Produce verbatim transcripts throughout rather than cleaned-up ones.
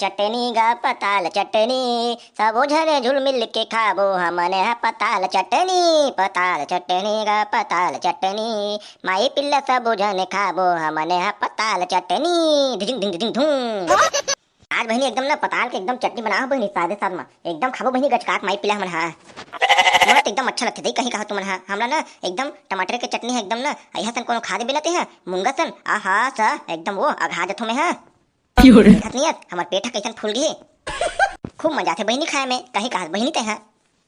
चटनी गा पताल चटनी, सबो झने झुल मिल के खाबो हमन ह पताल चटनी। पताल चटनी गा पताल चटनी, माई पिल्ला सबो झने खाबो हमन ह पताल चटनी। धिजिंग धिंग धिजिंग धूम। आज बहिनी एकदम ना पताल के एकदम चटनी बनाओ बहिनी, सादे साद मा एकदम खाबो बहिनी गचकाक माई पिल्ला हमन ह। मोला तो एकदम अच्छा लगथे दई, कहीं कहा तुमन ह, हमला ना एकदम टमाटर के चटनी ह एकदम ना अइहा सन कोनो खा देबे ना ते ह मुंगा सन, आहा सा एकदम वो अघा जथो मैं ह। देखत नहीं हस, हमर पेट ह कइसन फूल गे। खूब मजा आथे बहिनी खाए में, कहीं कहत बहिनी ते ह।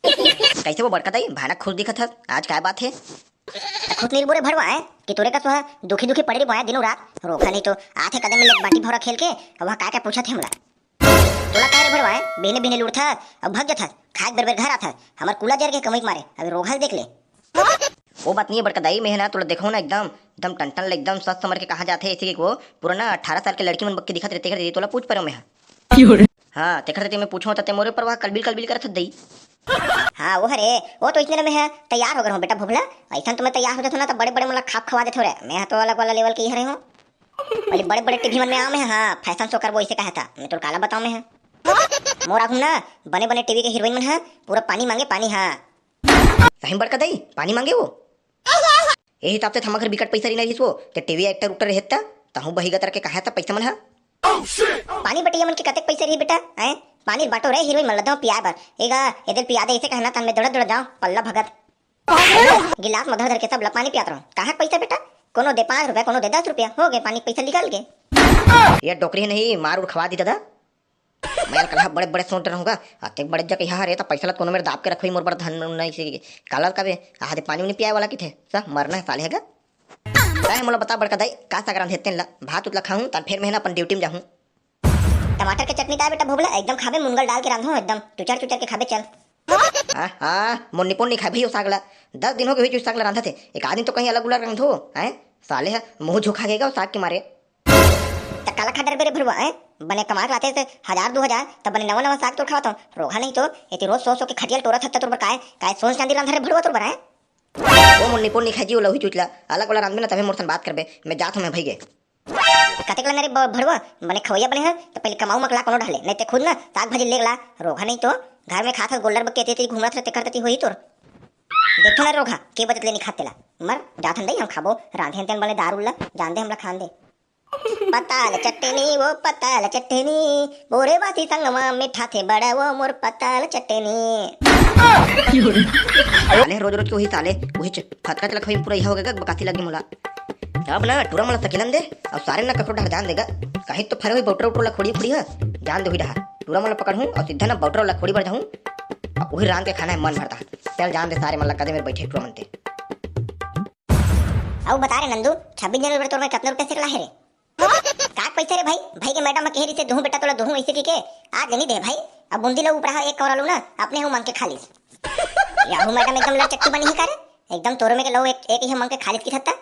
कैसे वो बड़का दाई, भयानक खुश दिखत हस, आज काय बात हे? खुश नहीं बोरे भड़वा है कि तोरे कस वह दुखी दुखी पड़े रे बोया दिनों रात, रोका नहीं तो आथे कदम में ले बाटी भौरा खेल के, अब वह काय काय पूछत हे हमला। तोला काय रे भड़वा है, बिहने बिहने लुड़थस, अब भग जथस, खाए बेर बेर घर आथस, हमर कूला जर के कमई के मारे, अभी रोघा ल देख ले। वो बात नहीं है बड़का दाई, मैं है ना तोला देखो ना एकदम, एकदम टन टन ले एकदम सस समर के कहा जाथे, ऐसे कि वो पुराना अठारह साल के लड़की मन बक्की दिखत रहिथे, तेकर दीदी तोला पूछ परो मैं ह। हाँ, तेकर दीदी मैं पूछो त ते मोरे पर वह कलबिल कलबिल करत हस दई। हाँ, वो हरे, वो तो इसने मैं ह तैयार हो गए हूँ बेटा भोभला, ऐसा तो मैं तैयार हो जाता ना तो बड़े बड़े मोला खाप खवा देते रे, मैं ह तो अलग वाला लेवल के ही हरे हूँ। पहले बड़े बड़े टीवी मन में आऊँ मैं ह, हाँ, फैशन शो करबो, इसे कहा था, मैं तोर काला बताऊँ मैं ह। मोर आगू ना बने बने टीवी के हीरोइन मन ह पूरा पानी मांगे, पानी, हाँ। सही में बड़का दाई, पानी मांगे वो? ए हिसाब से थमा घर बिकट पैसा रही ना रहिस वो, ते टीवी एक्टर उक्टर रहत त, तहूँ बहिगा तरह के कहा था पैसा मन ह। पानी बटैया मन के कतेक पैसा रही बेटा, हैं? पानी बाटो रे हीरोइन मन ल दो पियाए बर। एगा, एदे ल पिया दे, इसे कहना तन में दौड़त दौड़त जाओ, पल्ला भगत। गिलास म धर धर के सब ल पानी पियात रहो। कहाँ के पैसा बेटा? कोनो दे पाँच रुपया, कोनो दे दस रुपया, हो गए पानी के पैसा निकल गए। ये डोकरी नहीं, मार उड़ खवा दी दादा। मैं कल बड़े बड़े सोच रहूंगा, अतेक बड़े जगह यहाँ रे, त पैसा ल कोनो मेर दाब के रखोई, मोर बर धन नहीं से काला कबे, आहा दे पानी उनी पियाए वाला किथे, सा मरना है साले है गा। तैं मोला बता बड़का दाई, का साग रांधे तेन ला, भात उतला खाहूं, तन फेर मैं ना अपन ड्यूटी में जाहूं। टमाटर के चटनी ताय बेटा भोभला, एकदम खाबे मुनगल डाल के रांधो, एकदम चुचर चुचर के खाबे चल। हाँ, हाँ, मोर निपुण नहीं खाए भाई वो साग ला। दस दिन हो गए हुई साग ला रांधा थे, एक आध दिन तो कहीं अलग उलग रांधो, हैं? साले है, मुंह झोंका गएगा वो साग के मारे। त काला खा डरबे रे भड़वा, हैं? बने कमा के लाते से हजार दो हजार, त बने नवा नवा साग तोर खावत हूँ। रोघा नहीं तो, एती रोज सो सो के खटिया ल टोरत हत्ता तोर बर काय, काय सोन चांदी रांधा रे भड़वा तोर बर, हैं? ओ मुन्नी पोन्नी खाजी, ओ लहुई चुचला, अलग वाला रांधबे ना तभे मोर सन बात करबे, मैं जात हूँ मैं भई गे। कतेक लंगरे ब-, भड़वा, बने खवैया बने ह, त पहले कमाऊ मकला कोनो ढले, नहीं ते खुद ना साग भाजी लेगला, रोघा नहीं तो, घर में खात हस गोल्डर बक्के तेती घूमत रहते करते होही तोर। देखो ना रोघा, के बजत ले नहीं खाते ला, मर, जात हन दई हम खाबो, रांधे हन तेन बने दारू ला, जान दे हमला खान दे। पताल चटनी, वो पताल चटनी, बोरे बासी संगमा मिठाथे बड़ा वो मोर पताल चटनी। साले रोज रोज के वही साले, वही च-, फतका चला खई पूरा यह हो गया, बकासी लगी मोला। अब ना टूरा मला सकेलन दे, अब सारे ना ककरो डहर जान देगा, कहीं तो फरे हुई बौटरा उटरा ला खोड़ी खोड़ी है, जान दे हुई डहर। टूरा मला पकड़ हूँ और सीधा ना बौटरा ला खोड़ी बढ़ जाऊँ, अब वही रांध के खाना है मन भरता। चल जान दे सारे मला कदे मेरे बैठे टूरा मनते। अउ बता रे नंदू, छब्बीस जनवरी बर तोर में कतना रुपया से लाहे रे? का पैसा रे भाई? भाई के मैडम ह कहे रहिसे, "दुहूं बेटा तोला दुहूं," ऐसे कहिके आज नहीं दे भाई। अब बूंदी ला ऊपर हा एक कौरा लू ना, अपने हूं मांग के खा लीस। याहू मैडम एकदम लड़चट्टी बनी है का रे? एकदम तोर में के लऊ एक, एक ही मांग के खा लीस की थत्ता।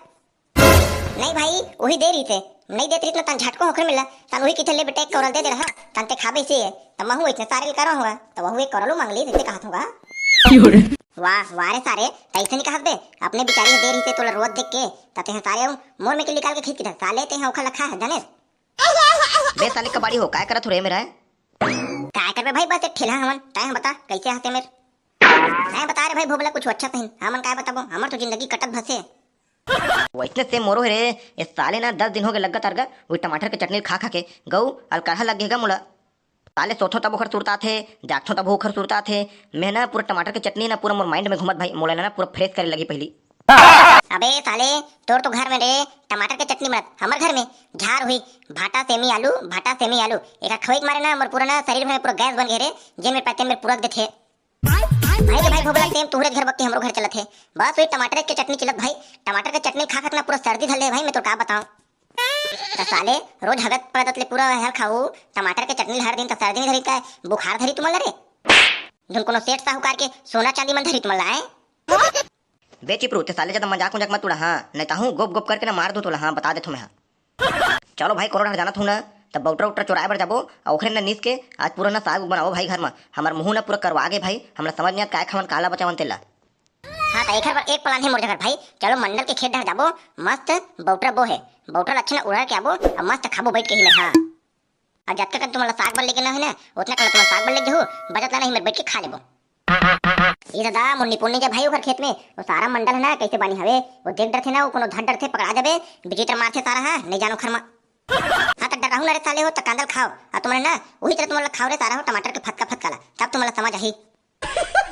नहीं भाई, वही दे रहिसे, नहीं देत रहिस ना तन झटको होखर मिला, तन वही किथे ले बेटा एक कौरा दे दे रहा, तन ते खाबे से, त महू इतने सारे ले करो होगा, त वहू एक कौरा लू मांग लीस, इसे कहत होगा। वाह, वाह रे सारे, तैसे नहीं कहत बे, अपने बिचारी ह दे रहिसे तोला रोवत देख के, त तेह सारे अउ मोर में के निकाल के खींच के धर, साले तेह ओखर लखा है, जानेस? बे साले कबाड़ी हो, काय करत हो रे मेरा? काय करबे भाई, बस एक ठेला हमन, तैं बता, कैसे हते मेर? तैं बता रे भाई भोबला, कुछ अच्छा सही, हमन काय बताबो, हमर तो जिंदगी कटत भसे। वैसने से मोरो हे रे, ये साले ना दस दिन हो गए लग्गा तारगा, वही टमाटर के चटनी खा खा के, गऊ अलकरहा लग गेगा मोला। साले सोथो तब ओखर सुरता थे, जागथो तब ओखर सुरता थे। मैं ना पूरा टमाटर के चटनी ना पूरा मोर माइंड में घूमत भाई, मोला ना पूरा फ्रेश करे लगी पहली। अबे साले, तोर तो घर में रे टमाटर के चटनी बनत, हमर घर में झार हुई, भाटा सेमी आलू, भाटा सेमी आलू। एकर खवई के मारे ना मोर पूरा ना शरीर में पूरा गैस बन गए रे, जेन मेर पाते मेर पुरक देथे। भाई रे भाई भोगला सेम तुहरे घर बक्के हमरो घर चलत हे। बस वही टमाटर के चटनी चलत भाई, टमाटर के चटनी खा खा के ना पूरा सर्दी धर ले भाई, मैं तो का बताऊं। त साले, रोज हगत पड़त ले पूरा हर खाऊ, टमाटर के चटनी हर दिन त सर्दी नहीं धरी का, बुखार धरी तुमन ला रे? धुन कोनो सेठ साहूकार के सोना चांदी मन धरी तुमन ला, हैं? बे चिपरू, ते साले ज्यादा मजाक उजाक मत उड़ा, हाँ? नहीं ताहूँ गोप गोप करके ना मार दो तोला, हाँ, बता देथो मैं, हाँ। चलो भाई, कोनो डहर जाना थू ना, तब बौटरा उटरा चोराए बर जाबो, आ ओखरे ना नीस के आज पूरा ना साग उग बनाबो भाई घर में। हमर मुँह ना पूरा करवा गे भाई, हमला समझ नहीं आत काय खावन काला बचावन तेला। हाँ, त एकर बर एक प्लान हे मोर जगह भाई, चलो मंडल के खेत डहर जाबो, मस्त बौटरा बो हे, बौटरा लच्छन उड़ा के आबो, अब मस्त खाबो बैठ के ही में, हाँ। अउ जतका कन तुमन ला साग बर लेके ना हे ना, ओतना कन तुमन साग बर लेके जहू, बचत ला नहीं, मैं बैठ के खा लेबो। ए दादा, मुन्नी पुन्नी जा भाई ओकर खेत में, वो सारा मंडल है ना, कैसे बानी हवे, वो देख डरथे ना, वो कोनो धर डरथे, पकड़ा जाबे, विचित्र मारथे सारा हा, नहीं जानो खरमा। हाँ, त डराहू ना रे साले हो, त कांदल खाओ, आ तुमन ना, वही तरह तुमन ला खाओ रे सारा हो, टमाटर के फतका फतका ला, तब तुमन ला समझ आही।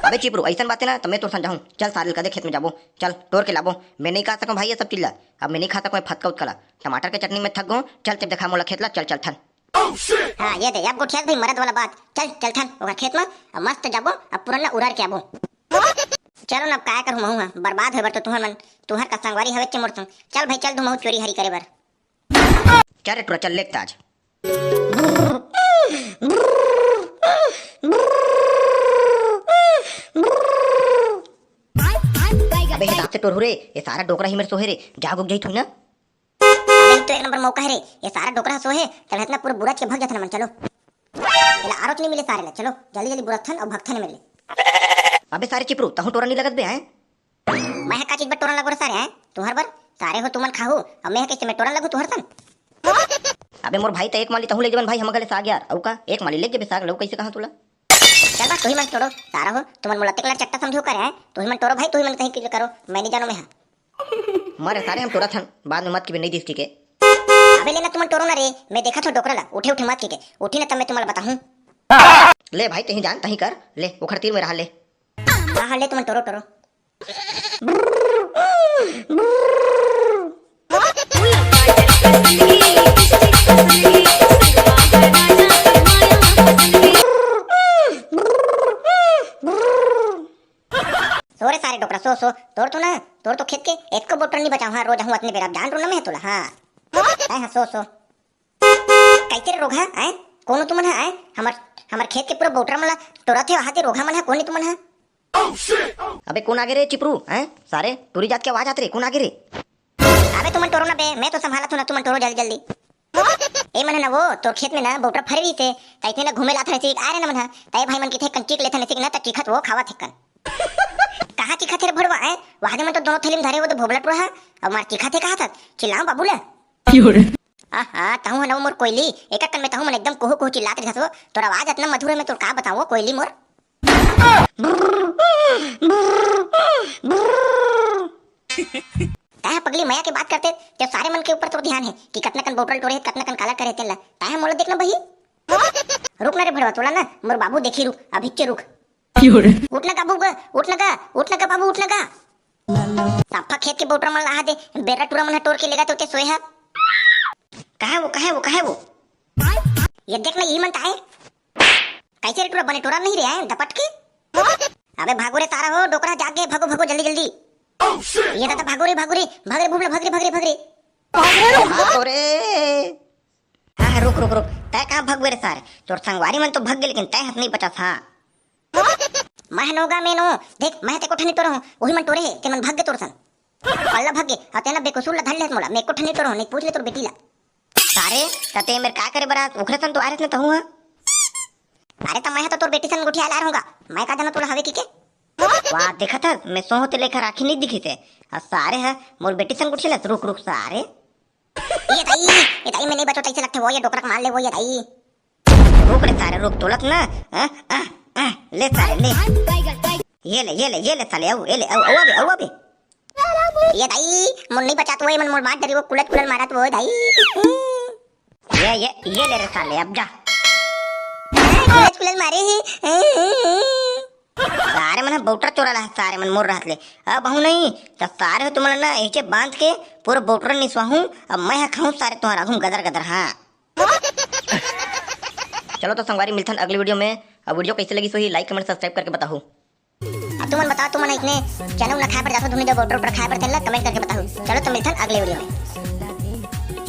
अबे चिपरू, अइसन बात हे ना, त मैं तोर संग जाहूं। चल सारे ल कदे खेत में जाबो, चल टोर के लाबो। मैं नहीं खा सकूं भाई ये सब चीज ला, अब मैं नहीं खा सकूं फतका उतका ला। टमाटर के चटनी में थक गो, चल तें देखा मोला खेत ला, चल चलथन। हाँ, ये दे, अब गोठियात भाई मरद वाला बात। चल, चलथन ओकर खेत में, अब मस्त जाबो, अब पुरन्ना उरार के आबो। चलो ना, अब काय करूं महूं हा, बर्बाद होय बर तो तुहर मन, तुहर का संगवारी हवे चे मोर संग। चल भाई, चल दू महूं चोरी हरी करे बर। चल रे टुरा, चल लेक ताज। अबे ये दांत से टोरहू रे, ये सारा डोकरा ही मेर सोहे रे, जाग उग जाही थोड़ी ना। अबे तो एक नंबर मौका है रे, ये सारा डोकरा सोहे, तब इतना पूरा बुरा के भग जात ना मन, चलो। एला आरोच नहीं मिले सारे ला, चलो जल्दी जल्दी बुरथन अउ भगथन मिले। अबे सारे चिपरू, तहूं टोरा नहीं लगत बे, हैं? मैं ह का चीज बर टोरन लगो रे सारे, हैं? तुहर बर? सारे हो तुमन खाहू, अब मैं ह कैसे मैं टोरन लगू तुहर सन? अबे मोर भाई, त एक माली तहूं ले जबन भाई, हम घले साग यार, अउ का? एक माली ले जबे साग, लऊ कैसे कहा तुला? चल बा, तुही मन टोरो, सारा हो, तुमन मोला तेकला चट्टा समझो करे, हैं? तुही मन टोरो भाई, तुही मन कहीं के करो, मैं नहीं जानो मैं ह। मरे सारे हम टोरत हन, बाद में मत किबे नहीं दिस, ठीक है? अबे लेना तुमन टोरो ना रे, मैं देखत हो डोकरा ला, उठे उठे मत किके, उठी ना तब मैं तुमन ला बताहूं। ले भाई, तहीं जान, तहीं कर, ले, ओखर तीर में रहा, ले। हाँ, हाँ, ले तुमन टोरो, टोरो। सो रे सारे डोकरा, सो, सो। तोर तो ना, तोर तो खेत के एको बोटर नहीं बचाओ, हाँ, रोज हूँ अतने बेरा जान रो ना मैं तोला, हाँ। हाँ, हाँ, सो, सो। कैसे रे रोगहा, हैं? कोनो तुमन ह, हैं? हमर, हमर खेत के पूरा बोटर मन ला टोरत हे, वहां ते रोगहा मन ह, कोन तुमन ह? अबे कोन आगे रे चिपरू, हैं? सारे टूरी जात के आवाज आत रे, कोन आगे रे? अबे तुमन टोरो ना बे, मैं तो संभालत हूं ना, तुमन टोरो जल्दी जल्दी। ए मन ह ना वो, तोर खेत में ना बोटर फरे रहिसे, तइसे ना घूमे लात हन सिक, आ रे ना मन ह, तय भाई मन किथे कंचीक लेथन सिक ना, त चीखत वो खावत हेकन। कहाँ चीखत हे रे भड़वा, हैं? वहां दे मन तो दोनों थैली में धरे वो तो भोबला टुरा ह, अब मार चीखत हे कहा था, चिल्लाओ बाबू ला। आहा, तहूं ह ना वो मोर कोयली, एक कन में तहूं मन एकदम कोहू कोहू चिल्लात रहिस वो, तोर आवाज अतना मधुर है, मैं तोर का बताऊं वो कोयली मोर। तैं पगली मया के बात करते, ते सारे मन के ऊपर तोर ध्यान है कि कतना कन बोतल टोरे, कतना कन काला करे तेला। तैं मोला देखना बही। रुक ना रे भड़वा, तोला ना मोर बाबू देखी, रुक, अभिच्चे रुक। उठ ना का बाबू गा, उठ ना का, उठ ना का बाबू, उठ ना का। सफा खेत के बोतल मन ला दे, बेरा टूरा मन ह टोर के लेगा तो ते सोए हा। कहाँ वो, कहाँ वो, कहाँ वो? ये देख ना, यही मन ताहे। कैसे रे टूरा, बने टोरा नहीं रे, हैं, दपट के? अबे भागो रे सारा हो, डोकरा जाग गे, भागो, भागो, जल्दी, जल्दी। ये दादा, भागो रे, भागो रे, भाग रे, भूबला, भाग रे, भाग रे, भाग रे। भागो रे। हाँ, हाँ, रुक, रुक, रुक। तय कहाँ भगबे रे सारे? तोर संगवारी मन तो भग गे, लेकिन तय हाथ नहीं बचा था। मैं नोगा, मैं नो। देख, मैं ते कोठा नहीं टोरा हूँ, वही मन टोरे है, ते मन भग गे तोर सन। पल्ला भग गे, अउ तेना बेकसूर ला धर ले मोला, मैं कोठा नहीं टोरा हूँ, नहीं पूछ ले तोर बेटी ला। सारे, त ते मेर का करे बरात? ओखरे सन तो आ रहे न तहूँ हा। अरे त मैं ह तो तोर बेटी सन गोठिया ला रहूंगा। मैं का जानो तोला हवे कि के? वाह, देखत हस, मैं सोहो ते लेखा राखी नहीं दिखी से। आ सारे ह, मोर बेटी सन गोठिया लस, रुक, रुक सारे। ये दाई, ये दाई, मैं नहीं बचो तैसे लगते वो, ये डोकरा के मार ले वो, ये दाई। रुक रे सारे, रुक, तोलत ना। आ, आ, आ, ले सारे, ले। ये ले, ये ले, ये ले साले, आओ, ये ले, आओ, आओ अबे, आओ अबे। ये दाई, मोर नहीं बचात वो, ये मन मोर मार डरी वो, कुलत कुलल मारत वो, दाई। ये, ये, ये ले रे साले, अब जा। कुलत कुलल मारे ही। सारे मन ह बौटर चोरा ला, सारे मन मोर रहत ले। अब हूँ नहीं, त सारे हो तुमन ना एचे बांध के पूरा बौटर निसवाहूँ, अब मैं ह खाहूँ सारे तुम्हारा घूम गदर गदर, हाँ। चलो तो संगवारी मिलथन अगली वीडियो में। अब वीडियो कैसे लगी सोही like comment subscribe करके बताहू। अब तुमन बताओ, तुमन इतने चना उना खाए पर जाथो, धुनी जब बौटर पर खाए पर तेला comment करके बताहू। चलो तो मिलथन अगले वीडियो में।